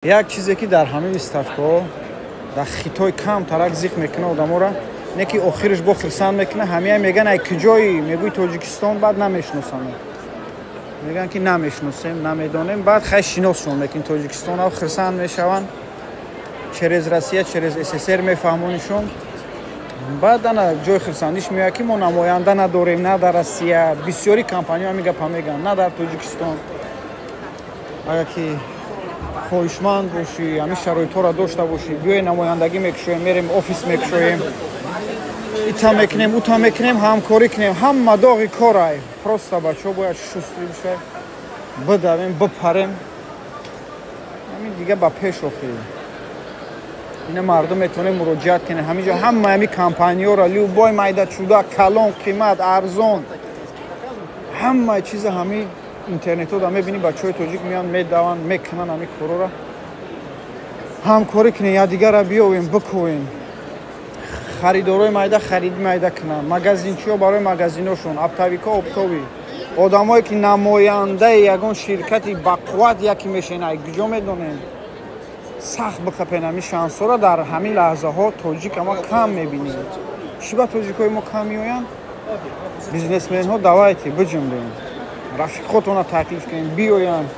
Як чизе, ки дар ҳамин выставкаҳо дар Хитой камтарак зиқ мекуна одаморо, не ки охираш бо хирсанд мекуна. Ҳамия меган: «Ай куҷоӣ?» Мегӯи: «Тоҷикистон». Баъд намешиносам, мегӯянд, ки намешиносем, намедонем. Баъд хай шиносшон мекунем, Тоҷикистон, хирсанд мешаванд. Через Россия, через СССР мефаҳмонишон. Баъд ана ҷои хирсандиш меояд, ки мо намоянда надорем на дар Россия, бисёри компаниҳо ҳамин гапа мегӯянд, на дар Тоҷикистон. Агар ки хоҳишманд бошӣ, ҳамин шароитҳоро дошта бошӣ, биёи, намояндагӣ мекушоем, мерем, офис мекушоем, ита мекунем, ута мекунем, ҳамкорӣ кунем. Ҳама доғи корай. Просто бачаҳо бояд шустрый бишай, бидавем, бипарем, ҳамин дига ба пеш. Охир ина мардум метавонем муроҷиат кунем. Ҳамин ҷо ҳама ҳами компаниёро, любой, майда чуда, калон, қимат, арзон, ҳамаи чиза ҳамин интернетҳо да мебинӣ. Бачаҳои тоҷик меянд, медаванд, мекунанд ҳамин корора. Ҳамкорӣ кунем, якдигарра биёвем, бикӯвем. Харидорои майда хариди майда кунанд, магазинчиҳо барои магазиношон, оптовикҳо оптовый. Одамое ки намояндаи ягон ширкати бақувват яке мешен, ай куҷо медонем, сахт бихапен ҳамин шансҳоро. Дар ҳамин лаҳзаҳо тоҷик ама кам мебинем. Чӣ ба тоҷикҳои мо кам меоянд? Бизнесменҳо, давайте биҷунбем, рафиқотона таклиф кунем, биёянд.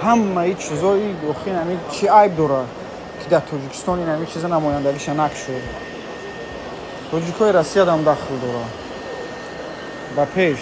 Ҳамаи чизои охир ҳамин чӣ айб дорад, ки дар Тоҷикистон ин ҳамин чиза намояндагиша накшуд? Тоҷикҳои Россиядам дахл дорад. Ба пеш.